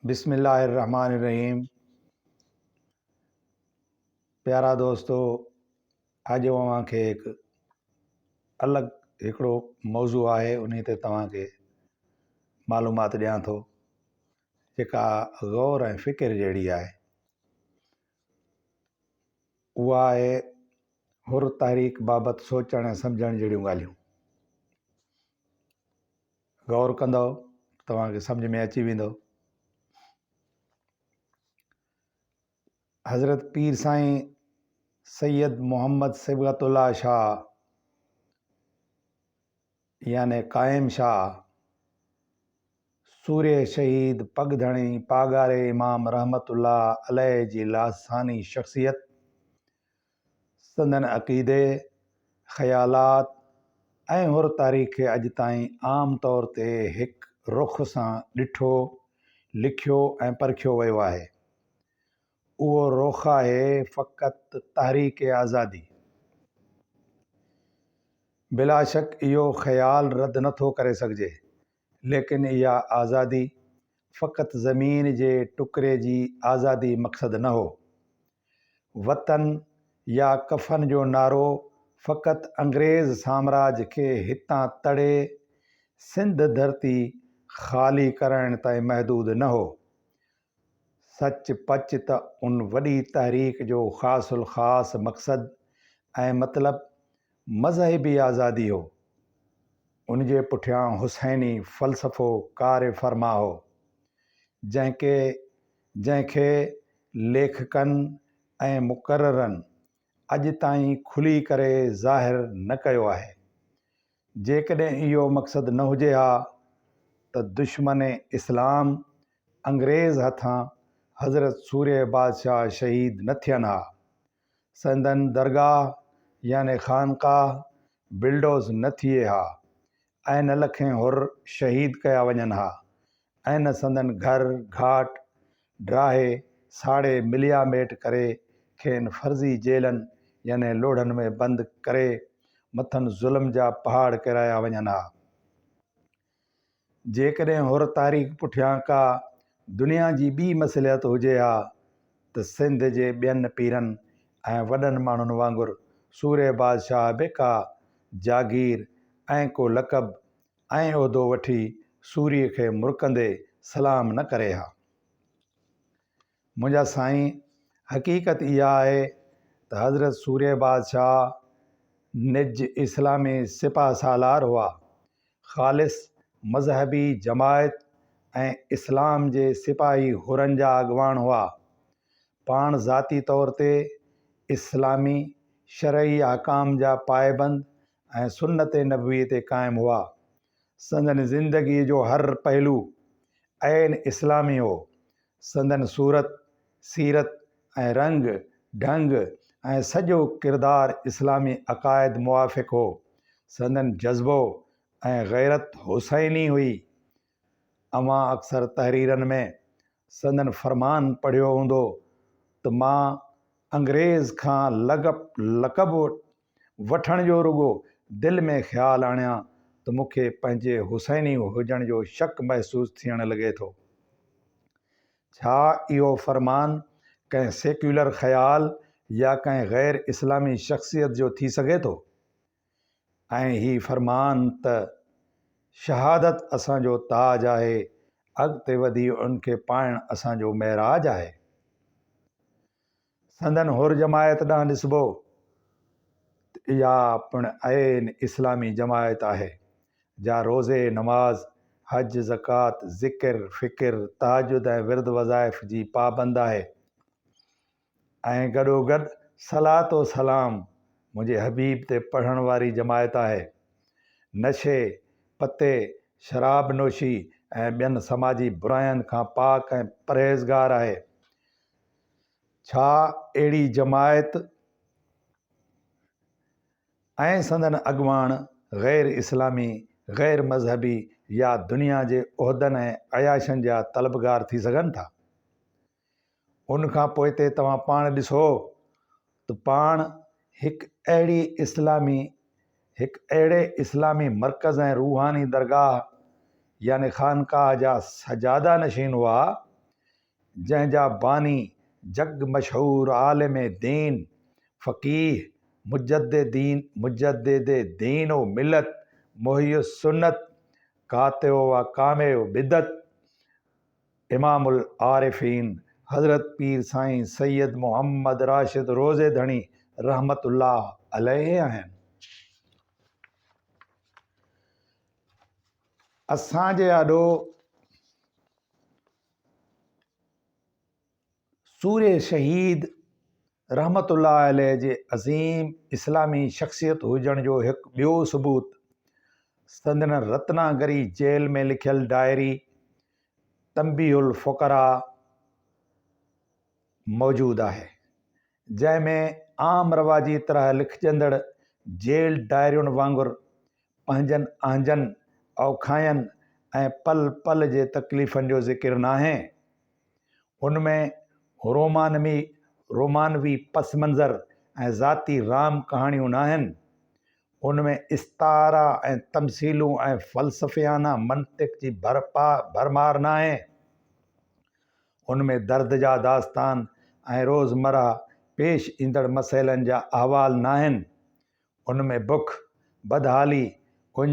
بسم الله الرحمٰن الرحيم پيارا دوستو اڄ اوهان کي هڪ الڳ هڪڙو موضوع آهي انهي تي توهان کي معلومات ڏيان ٿو جيڪا غور ۽ فڪر جهڙي آهي اها آهي حر تحريڪ بابت سوچڻ ۽ سمجهڻ جهڙيون ڳالهيون غور ڪندؤ ته توهان کي سمجهه ۾ اچي ويندو. حضرت پير سائين سيد محمد صبغت الله شاهه يعني قائم شاهه سورهيه شهيد پڳ ڌڻي پاڳاري امام رحمت الله عليه جي لاثاني شخصيت سندن عقيدي، خيالات ۽ حر تاريخ کي اڄ تائين عام طور تي هڪ رخ سان ڏٺو، لکيو ۽ پرکيو ويو آهي. اهو رخ آهي فقط تحريڪ آزادي. بلاشڪ اهو خيال رد نه ٿو ڪري سگهجي، ليڪن اها آزادي فقط زمين جي ٽڪري جي آزادي مقصد نه هو. وطن يا ڪفن جو نعرو فقط انگريز سامراج کي هتان تڙي سنڌ ڌرتي خالي ڪرائڻ تائين محدود نه هو. سچ پچ ته ان وڏي تحريڪ جو خاص الخاص مقصد ۽ مطلب مذهبي آزادي هو. ان جي پٺيان حسيني فلسفو ڪار فرما هو، جنهن کي جنهن کي ليکڪن ۽ مقررن اڄ تائين کلي ڪري ظاهر نه ڪيو آهي. جيڪڏهن اهو مقصد نه هجي ها ته دشمن اسلام انگريز هٿان حضرت سورهيه بادشاهه شهيد نه ٿين ها. سندن درگاهه يعني خانقاهه بلڊوز نه ٿئي ها ۽ نه لکين حر شهيد ڪيا وڃن ها ۽ نه سندن گهر گهاٽ ڊاهي ساڙي مليا ميٽ ڪري کين فرضي جيلن يعني لوڙهن ۾ بند ڪري مٿن ظلم جا پهاڙ ڪيرايا وڃن ها. جيڪڏهن حر تحريڪ پٺيان ڪا دنيا جي ٻي مصلحت هجي ها ته سنڌ جي ٻين پيرن ۽ وڏن ماڻهن وانگر سورهيه بادشاهه به ڪا جاگير ۽ ڪو لقب ۽ عهدو وٺي سوريء کي مرڪندي سلام نه ڪري ها. منهنجا سائين، حقيقت اها آهي ته حضرت سورهيه بادشاهه نج اسلامي سپهه سالار هئا. خالص مذهبي جماعت ۽ اسلام جي سپاهي حرن جا اڳواڻ هئا. پاڻ ذاتي طور تي اسلامي شرعي احڪام جا پائبند ۽ سنت نبوي تي قائم هئا. سندن زندگيء جو هر پهلو عين اسلامي هو. سندن صورت، سيرت ۽ رنگ ڍنگ ۽ سڄو ڪردار اسلامي عقائد موافق هو. سندن جذبو ۽ غيرت حسيني هئي. اوهان اڪثر تحريرن ۾ سندن فرمان پڙهيو هوندو ته مان انگريز کان لقب وٺڻ جو رڳو دل ۾ خيال آڻيان ته مون کي پنهنجي حسيني هجڻ جو شڪ محسوس ٿيڻ لڳي ٿو. ڇا اهو فرمان ڪنهن سيڪيولر خيال يا ڪنهن غير اسلامي شخصيت جو ٿي سگهي ٿو؟ ۽ هي فرمان ته شهادت اسان جو تاج آهي، اڳتي وڌي ان کي پائڻ اسان جو معراج آهي. سندن حر جماعت ڏانهن ڏسبو ته اها پڻ عين اسلامي جماعت آهي، جا روزي، نماز، حج، زڪوات، ذڪر، فڪر، تهجد ۽ ورد وظائف جي پابند آهي ۽ گڏوگڏ صلوة و سلام منهنجي حبيب تي پڙهڻ واري جماعت آهي. نشي، پتي، شراب نوشي ۽ ٻين سماجي براين کان پاڪ ۽ پرهيزگار آهي. ڇا اهڙي جماعت ۽ سندن اڳواڻ غير اسلامي، غير مذهبي يا دنيا جي عهدن ۽ عياشين جا طلبگار ٿي سگهن ٿا؟ ان کان پوئتي توهان پاڻ ڏسو ته پاڻ هڪ اهڙي اسلامي هڪ اهڙي اسلامي مرڪز ۽ روحاني درگاهه يعني خانقاهه جا سجاده نشين هئا، جنهن جا باني جڳ مشهور عالم دين، فقيه، مجددين، مجدد دين و ملت، محي السنت، قاطع و قامع بدعت، امام العارفين حضرت پير سائين سيد محمد راشد روضي ڌڻي رحمة الله عليه آهن. اسان جي آڏو سورهيه شهيد رحمة الله عليه جي عظيم اسلامي شخصيت هجڻ جو هڪ ٻيو ثبوت سندن رتناگري جيل ۾ لکيل ڊائري تنبيه الفقراء موجود آهي، جنهن ۾ عام رواجي طرح لکجندڙ جيل ڊائرين وانگر پنهنجن اهنجن، اوکاين ۽ پل پل جي تڪليفن جو ذڪر ناهي. ان ۾ رومانوي رومانوي پس منظر ۽ ذاتي رام ڪهاڻيون ناهن. ان ۾ استعارا ۽ تمثيلون ۽ فلسفيانه منطق جي ڀرمار ناهي. ان ۾ درد جا داستان ۽ روزمره پيش ايندڙ مسئلن جا احوال ناهن. ان ۾ بک، بدحالي، اڃ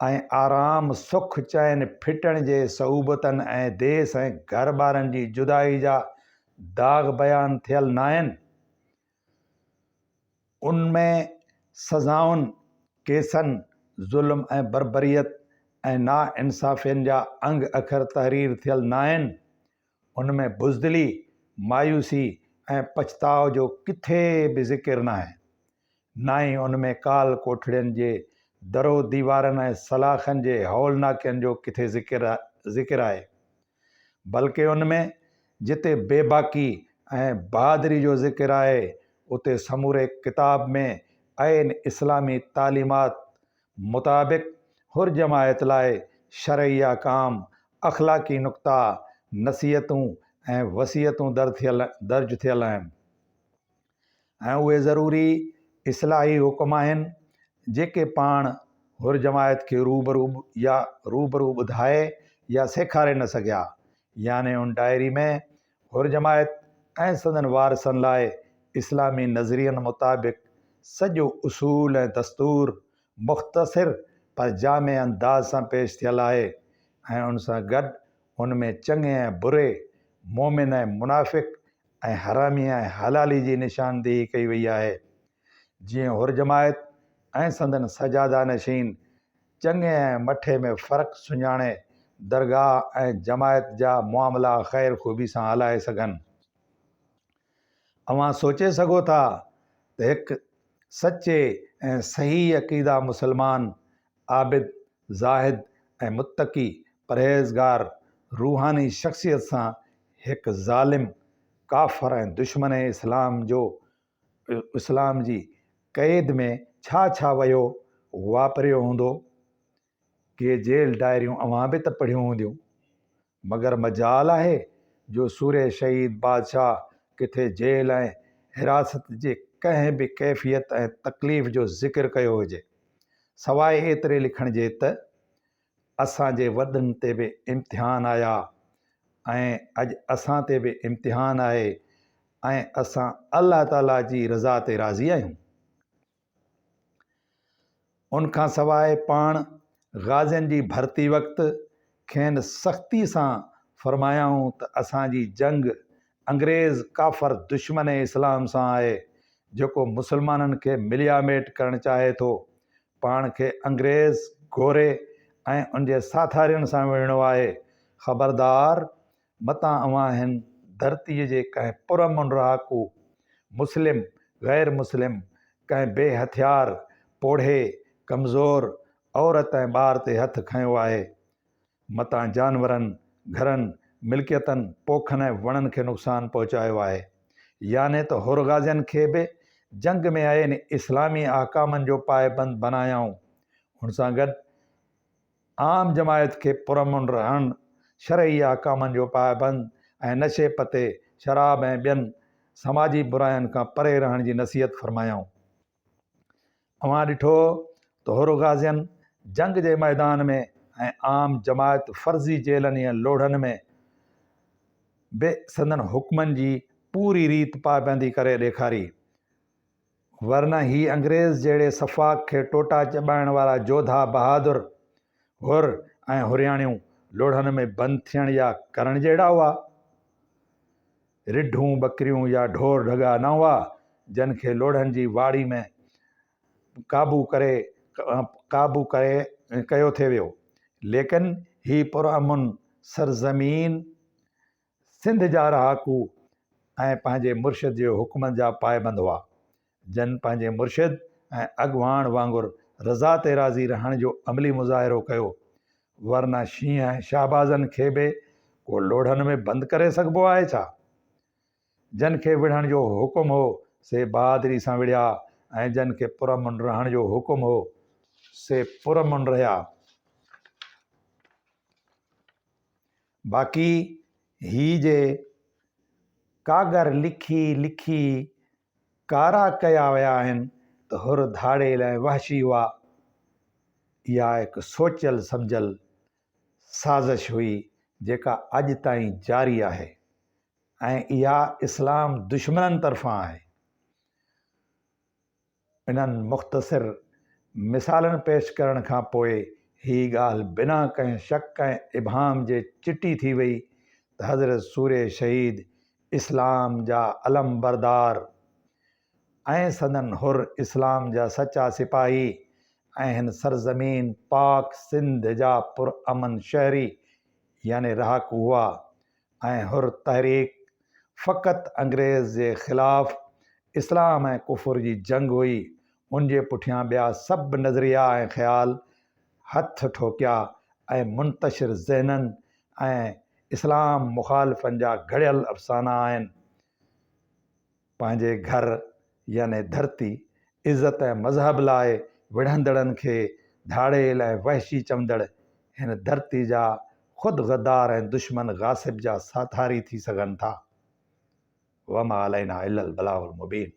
۽ آرام، سک چين ڦٽڻ جي صعوبتن ۽ ديس ۽ گهر ٻارن جي جدائي جا داغ بيان ٿيل ناهن. ان ۾ سزائن، ڪيسن، ظلم ۽ بربريت ۽ ناانصافين جا انگ اکر تحرير ٿيل ناهن. ان ۾ بزدلي، مايوسي ۽ پڇتاء جو ڪٿي به ذڪر ناهي. نه ئي ان ۾ ڪال ڪوٺڙين جي در و ديوارن ۽ سلاخن جي هولناڪين جو ڪٿي ذڪر ذڪر آهي. بلڪه ان ۾ جتي بيباڪي ۽ بهادري جو ذڪر آهي، اتي سموري ڪتاب ۾ عين اسلامي تعليمات مطابق حر جماعت لاء شرعي احڪام، اخلاقي نقطا، نصيحتون ۽ وصيتون درج ٿيل آهن ۽ اهي ضروري اصلاحي حڪم آهن، جيڪي پاڻ حر جماعت کي روبرو يا روبرو ٻڌائي يا سيکاري نه سگهيا، يعني ان ڊائري ۾ حر جماعت ۽ سندن وارثن لاء اسلامي نظرين مطابق سڄو اصول ۽ دستور مختصر پر جامع انداز سان پيش ٿيل آهي ۽ ان سان گڏ ان ۾ چڱي ۽ بري، مؤمن ۽ منافق ۽ حرامي ۽ حلالي جي نشاندهي ڪئي وئي آهي. جيئن حر جماعت ۽ سندن سجاده نشين چڱي ۽ مٺي ۾ فرق سڃاڻي درگاهه ۽ جماعت جا معاملا خير خوبي سان هلائي سگهن. اوهان سوچي سگهو ٿا ته هڪ سچي ۽ صحيح عقيده مسلمان، عابد، زاهد ۽ متقي پرهيزگار روحاني شخصيت سان هڪ ظالم، ڪافر ۽ دشمن اسلام جو اسلام جي قيد ۾ ڇا ڇا وهيو واپريو هوندو؟ ڪي جيل ڊائريون اوهان به ته پڙهيون هونديون. مگر مجال آهي جو سورهيه شهيد بادشاهه ڪٿي جيل ۽ حراست جي ڪنهن به ڪيفيت ۽ تڪليف جو ذڪر ڪيو هجي، سواء ايتري لکڻ جي ته اسان جي وڏن تي به امتحان آيا ۽ اڄ اسان تي به امتحان آهي ۽ اسان الله تعالي جي رضا تي راضي آهيون. ان کان سواء پاڻ غازين جي ڀرتي وقت کين سختي سان فرمايائون ته اسان جي جنگ انگريز ڪافر دشمن اسلام سان آهي جيڪو مسلمانن کي ملياميٽ ڪرڻ چاهي ٿو پاڻ کي انگريز گوري ۽ ان جي ساٿارين سان وڙهڻو آهي. خبردار! متان اوهان هن ڌرتيء جي ڪنهن پرامن رهاڪو، مسلم، غير مسلم، ڪنهن بي هٿيار، پوڙهي، ڪمزور، عورت ۽ ٻار تي هٿ کنيو آهي. متان جانورن، گهرن، ملڪيتن، پوکن ۽ وڻن کي نقصان پهچايو آهي. يعني ته حر غازين کي به جنگ ۾ عين اسلامي احڪامن جو پائبند بنايائون. ان سان گڏ عام جماعت کي پرامن رهڻ، شرعي احڪامن جو پائبند ۽ نشي پتي، شراب ۽ ٻين سماجي براين کان پري رهڻ جي نصيحت فرمايائون. اوهان ڏٺو ته حر غازين جنگ جي ميدان ۾ ۽ عام جماعت فرضي جيلن يا لوڙهن ۾ به سندن حڪمن جي پوري ريت پابندي ڪري ڏيکاري. ورنه هي انگريز جهڙي سفاڪ کي ٽوٽا چٻائڻ وارا جوڌا بهادر حر ۽ حرياڻيون لوڙهن ۾ بند ٿيڻ يا ڪرڻ جهڙا هئا؟ رڍون ٻڪريون يا ڍور ڍڳا نه هئا جن کي لوڙهن جي واڙي ۾ قابو ڪري قابو ڪري ڪيو ٿي ويو. ليڪن هي پرامن سرزمين سنڌ جا رهاڪو ۽ پنهنجي مرشد جي حڪمن جا پائبند هئا، جن پنهنجي مرشد ۽ اڳواڻ وانگر رضا تي راضي رهڻ جو عملي مظاهرو ڪيو، ورنه شينهن ۽ شهبازن کي به ڪو لوڙهن ۾ بند ڪري سگهبو آهي ڇا؟ جن کي وڙهڻ جو حڪم هو، سي بهادري سان وڙهيا ۽ جن کي پرامن رهڻ جو حڪم هو، سي پرامن رهيا. باقي هي جي ڪاڳر لکي لکي ڪارا ڪيا ويا آهن ته حر ڌاڙيل ۽ وحشي هئا. اها هڪ سوچيل سمجهيل سازش هئي، جيڪا اڄ تائين جاري آهي. ۽ اها اسلام دشمنن طرفان آهي. انهن مختصر مثالن پيش ڪرڻ کان پوء هي ڳالهه بنا ڪنهن شڪ ۽ ابهام جي چٽي ٿي وئي ته حضرت سورهيه شهيد اسلام جا علمبردار ۽ سندن حر اسلام جا سچا سپاهي ۽ هن سرزمين پاڪ سنڌ جا پرامن شهري يعني رهاڪو هئا ۽ حر تحريڪ فقط انگريز جي خلاف اسلام ۽ ڪفر جي جنگ هئي، ان جي پٺيان ٻيا سڀ نظريا ۽ خيال هٿ ٺوڪيا ۽ منتشر ذهنن ۽ اسلام مخالفن جا گهڙيل افسانا آهن. پنهنجي گهر يعني ڌرتي، عزت ۽ مذهب لاء وڙهندڙن کي ڌاڙيل ۽ وحشي چوندڙ هن ڌرتي جا خود غدار ۽ دشمن غاصب جا ساٿاري ٿي سگهن ٿا. وما علينا الا البلاغ المبين.